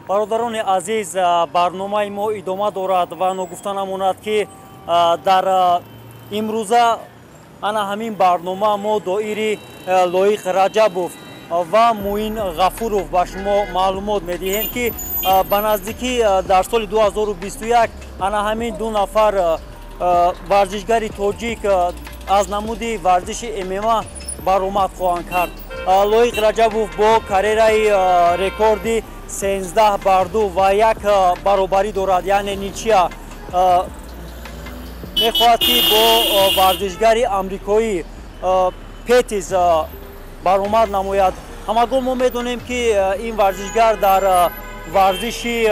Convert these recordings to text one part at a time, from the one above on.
Бародарони азиз, барномаи мо идома дорад ва ногуфта намонад, ки дар имрӯза ана ҳамин барнома мо доири Лоиқ Раҷабов ва Муин Ғафуров ба шумо маълумот медиҳем, ки ба наздикӣ дар соли 2021 ана ҳамин ду нафар варзишгари тоҷик аз намуди варзиши ММА баромад хоҳанд кард. Лоиқ Раҷабов бо карьераи рекорди 13-2 ва як баробарӣ дорад, яъне ничья, мехоҳад, ки бо варзишгари амрикоӣ Петис баромад намояд. Ҳамагон мо медонем, ки ин варзишгар дар варзиши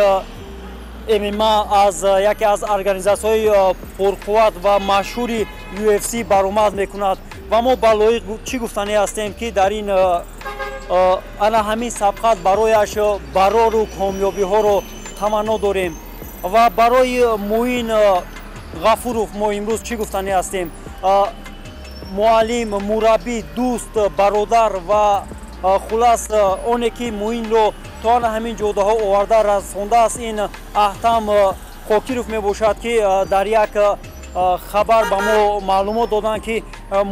ММА аз яке аз организатсияҳои пурқувват ва машҳури UFC баромад мекунад. Ва мо ба Лоиқ чӣ гуфтанӣ ҳастем, ки дар ин ана ҳамин сабқат барояш барору комёбиҳоро таманно дорем. Ва барои Муин Ғафуров мо имрӯз чӣ гуфтанӣ ҳастем? Муаллим, мураббӣ, дӯст, бародар ва хулас оне ки Муинро то ана ҳамин ҷодаҳо оварда расондааст, ин Аҳтам Қокиров мебошад, ки дар як хабар ба мо маълумот доданд, ки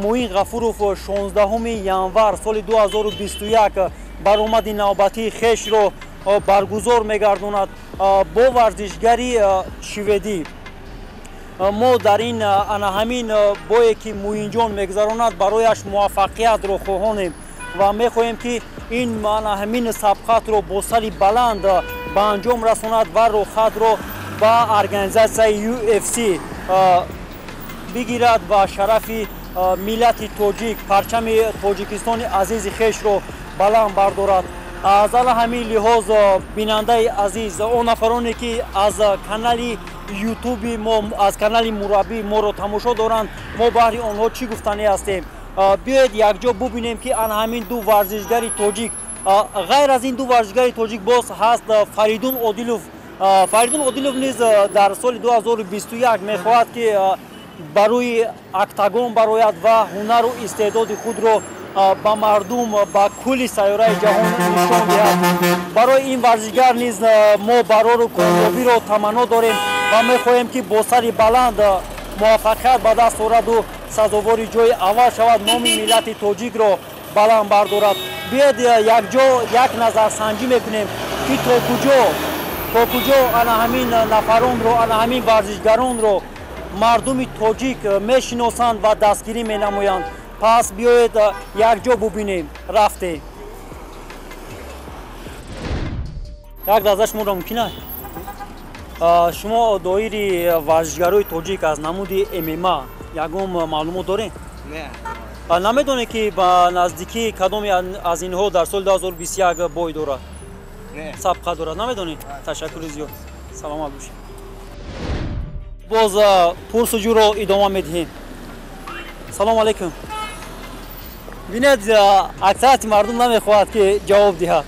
Муин Ғафуров 16 январ соли 2021 баромади навбатии хешро баргузор мегардонад бо варзишгари шведӣ. Мо дар ин ана ҳамин бое ки Муинҷон мегузаронад, барояш муваффақиятро хоҳонем ва мехоҳем, ки ин ана ҳамин сабқатро бо сари баланд ба анҷом расонад ва роҳхатро ба организатсияи UFC бигирад ва шарафи миллати тоҷик, парчами Тоҷикистони азизи хешро баланд бардорад. Аз ана ҳамин лиҳоз, бинандаи азиз, он нафароне ки аз канали ютуби мо, аз канали мураббӣ моро тамошо доранд, мо баҳри онҳо чӣ гуфтанӣ ҳастем? Биёед, якҷо бубинем, ки ана ҳамин ду варзишгари тоҷик, ғайр аз ин ду варзишгари тоҷик боз ҳаст Фаридун Одилов. Фаридун Одилов низ дар соли 2021 мехоҳад, ки ба рӯи октагон барояд ва ҳунару истеъдоди худро ба мардум, ба кулли сайёраи ҷаҳон нишон диҳад. Барои ин варзишгар низ мо барору комёбиро таманно дорем ва мехоҳем, ки бо сари баланд муваффақият ба даст ораду сазовори ҷои аввал шавад, номи миллати тоҷикро баланд бардорад. Биёед, якҷо як назарсанҷӣ мекунем, ки то куҷо ана ҳамин нафаронро, ана ҳамин варзишгаронро мардуми тоҷик мешиносанд ва дастгирӣ менамоянд. Пас биёед, якҷо бубинем. Рафтем. Як лаҳза шуморо мумкин аст? Шумо доири варзишгарои тоҷик аз намуди ММА ягон маълумот доред? Не. Намедонед, ки ба наздикӣ кадоме аз инҳо дар соли 2021 бой дорад? Не. Сабқа дорад, намедонед? Ташаккури зиёд, саломат бошед. Боз пурсуҷӯро идома медиҳем. Салому алайкум. Бинед, аксарияти мардум намехоҳад, ки ҷавоб диҳад.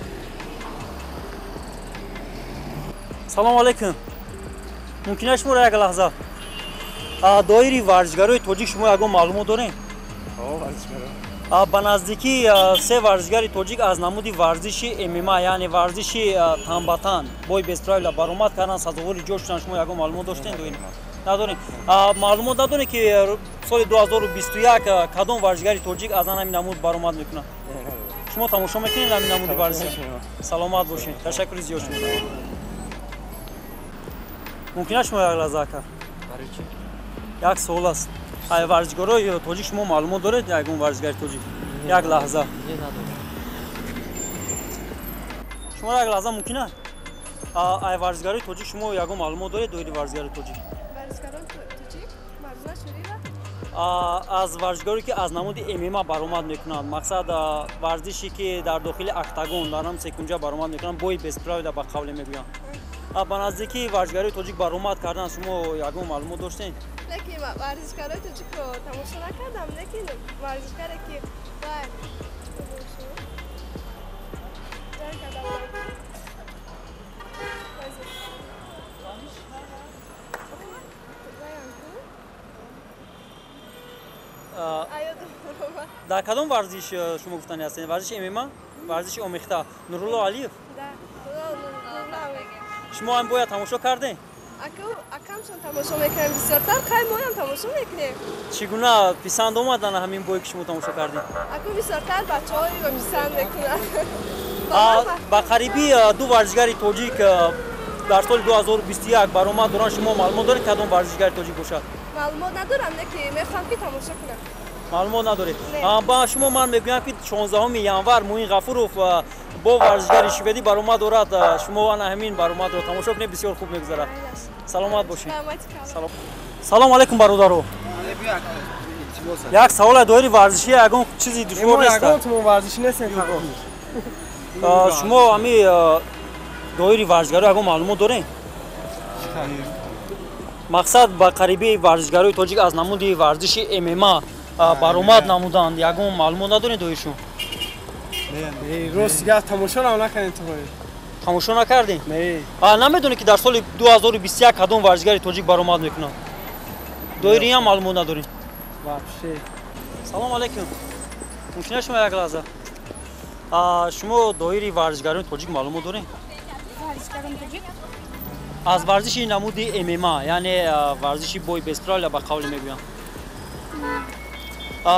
Салому алайкум. Мумкин аст шуморо як лаҳза? Доири варзишгарои тоҷик шумо ягон маълумот доред? Ба наздикӣ се варзишгари тоҷик аз намуди варзиши ММА, яъне варзиши танбатан, бой без правила баромад карданд, сазовори ҷо шуданд. Шумо ягон маълумот доштем? Надорем. Маълумот надорем, ки соли 2021 кадом варзишгари тоҷик аз ҳамин намуд баромад мекунад? Шумо тамошо мекунед ҳамин намуди варзиш? Саломат бошед, ташаккури зиёд. Шумо мумкин аст шумо як лаҳза, ака? Як суол аст. Варзишгарои тоҷик шумо маълумот доред, ягон варзишгари тоҷик? Як лаҳза шумо, як лаҳза мумкин аст? Ай варзишгарои тоҷик шумо ягон маълумот доред, доири варзишгари тоҷик? Аз варзишгаре, ки аз намуди ММА баромад мекунанд, мақсад варзише, ки дар дохили октагон, дар ҳам секунҷа баромад мекунанд, бой без правила ба қавле мегӯянд, ба наздикӣ варзишгарои тоҷик баромад карданд, шумо ягон маълумот доштед? Лекин варзишгарои тоҷикро тамошо накардам, лекин варзишгаре ки вай Дар кадом варзиш шумо гуфтани ҳастед? Варзиши ММА, варзиши омехта? Нурулло Алиев? Шумо ҳам бояд тамошо кардем? Акамшон тамошо мекунем бисёртар, хай моям тамошо мекунем. Чӣ гуна писанд омадан ҳамин бое ки шумо тамошо кардем? Аку бисёртар бачаҳоро писанд мекунанд. Ба қарибӣ ду варзишгари тоҷик дар соли 2021 баромад доранд. Шумо маълумот доред кадом варзишгари тоҷик бошад? Маълумот надорам, не ки мехоҳам ки тамошо кунам. Маълумот надоред. Ба шумо ман мегӯям ки 16 январ Муин Ғафуров бо варзишгари шведӣ баромад дорад. Шумо ана ҳамин баромадро тамошо кунед, бисёр хуб мегузарад. Саломат бошед. Салом алейкум, бародаро. Як савол доири варзишӣ, ягон чизи душвор нест? Шумо ҳами доири варзишгаро ягон маълумот доред? Мақсад ба қариби варзишгарои тоҷик аз намуди варзиши ММА баромад намуданд. Ягон маълумот надоред доиршон? Рост гап, тамошо накардем. Тамошо накардем? Намедонед ки дар соли 2021 кадом варзишгари тоҷик баромад мекунад? Доири ҳам маълумот надорем. Салом алейкум. Мумкин аст шумо як лаҳза? Шумо доири варзишгарони тоҷик маълумот доред? Аз варзиши намуди ММА, яъне варзиши бой без правила ба қавле мегӯянд.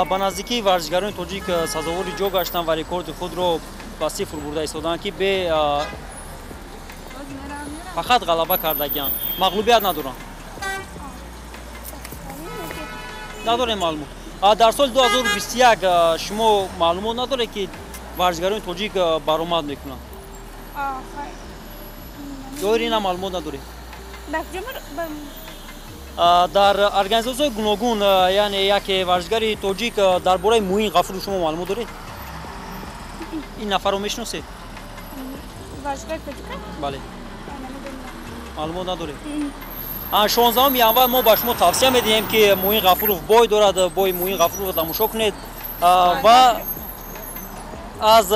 Ба наздикии варзишгарони тоҷик сазовори ҷо гаштанд ва рекорди худро ба сифр бурда истоданд, ки бе фақат ғалаба кардагианд, мағлубият надоранд. Надорем маълумот. Дар соли 2021 шумо маълумот надоред ки варзишгарони тоҷик баромад мекунанд? Доири ина маълумот надоред? Дар организатсияҳои гуногун, яъне яке варзишгари тоҷик дар бораи Муин Ғафуров шумо маълумот доред? Ин нафарро мешиносед? Бале. Маълумот надоред? 16 январ мо ба шумо тавсия медиҳем ки Муин Ғафуров бой дорад, бои Муин Ғафуровро тамошо кунед ва аз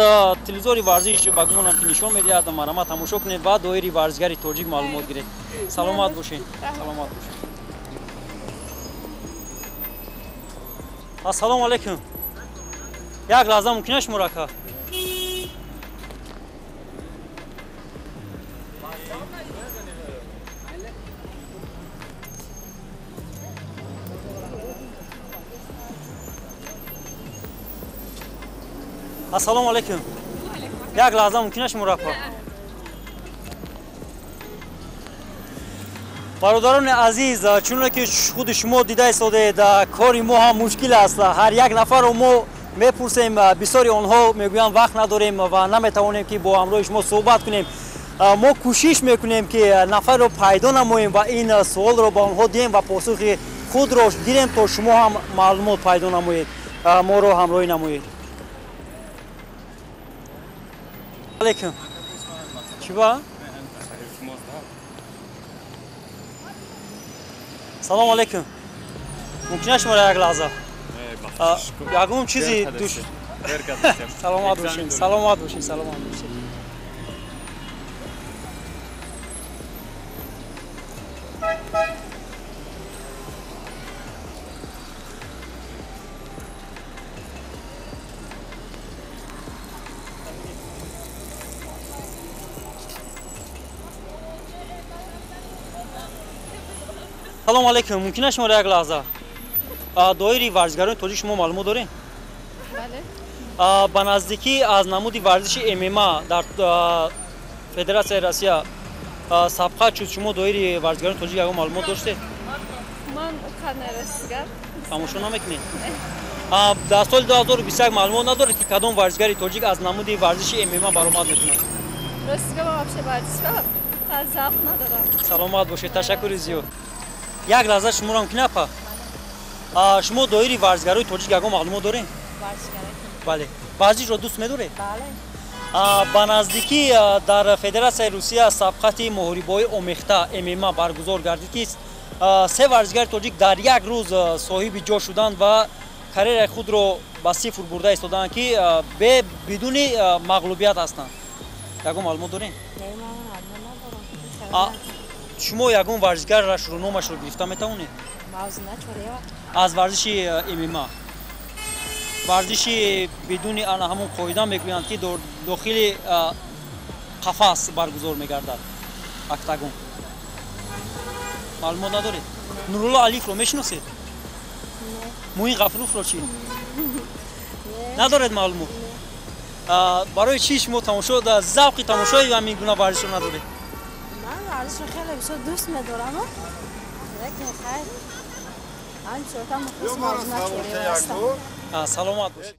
телевизори варзиш ба гумонам ки нишон медиҳад, марҳамат тамошо кунед ва доири варзишгари тоҷик маълумот гиред. Саломат бошед. Саломат бошед. Ассалому алейкум. Як лаҳза мумкин аст шуморо ака? Ассалому алейкум. Як лаҳза мумкин аст шуморо ака? Бародарони азиз, чуноне ки худи шумо дида истодед, кори мо ҳам мушкил аст. Ҳар як нафарро мо мепурсем, бисёри онҳо мегӯянд вақт надорем ва наметавонем ки бо ҳамроҳи шумо суҳбат кунем. Мо кӯшиш мекунем ки нафарро пайдо намоем ва ин суолро ба онҳо диҳем ва посухи худро гирем, то шумо ҳам маълумот пайдо намоед, моро ҳамроҳӣ намоед. Алейкум. Чӣ ба? Салом алейкум. Мумкин аст шуморо як лаҳза? Ягон чизи душ. Саломат бошед, саломат бошед, саломат бошед. Салом алейкум. Мумкин аст шуморо як лаҳза? Доири варзишгарони тоҷик шумо маълумот доред? Бале. Ба наздикӣ аз намуди варзиши ММА дар Федератсияи Россия сабқат шуд. Шумо доири варзишгарони тоҷик ягон маълумот доштед? Ман қадр тамошо намекунед? Дар соли 2021 маълумот надоред ки кадом варзишгари тоҷик аз намуди варзиши ММА баромад мекунад? Ростига ман вообще варзишро завқ надорам. Саломат бошед, ташаккури зиёд. Як лаҳза шуморо мумкин апа? Шумо доири варзишгарои тоҷик ягон маълумот доред? Бале. Варзишро дӯст медоред? Бале. Ба наздикӣ дар Федератсияи Русия сабқати муҳорибаҳои омехта ММА баргузор гардид, ки се варзишгари тоҷик дар як рӯз соҳиби ҷо шуданд ва карьераи худро ба сифр бурда истоданд, ки бидуни мағлубият ҳастанд. Ягон маълумот доред? Шумо ягон варзишгарро номашро гирифта метавонед? Аз варзиши ММА. Варзиши бидуни ана ҳамон қоида мегӯянд, ки дохили қафас баргузор мегардад. Октагон маълумот надоред? Нурулло Алиевро мешиносед? Муин Ғафуровро чӣ? Надоред маълумот? Барои чӣ шумо тамошо, завқи тамошои ҳамин гуна варзишро надоред? Ман варзишро хеле бисёр дӯст медорам, лекин хайр, ҳам бисёртар мухлиси мавзуна чорӣ ҳастам. Саломат бошед.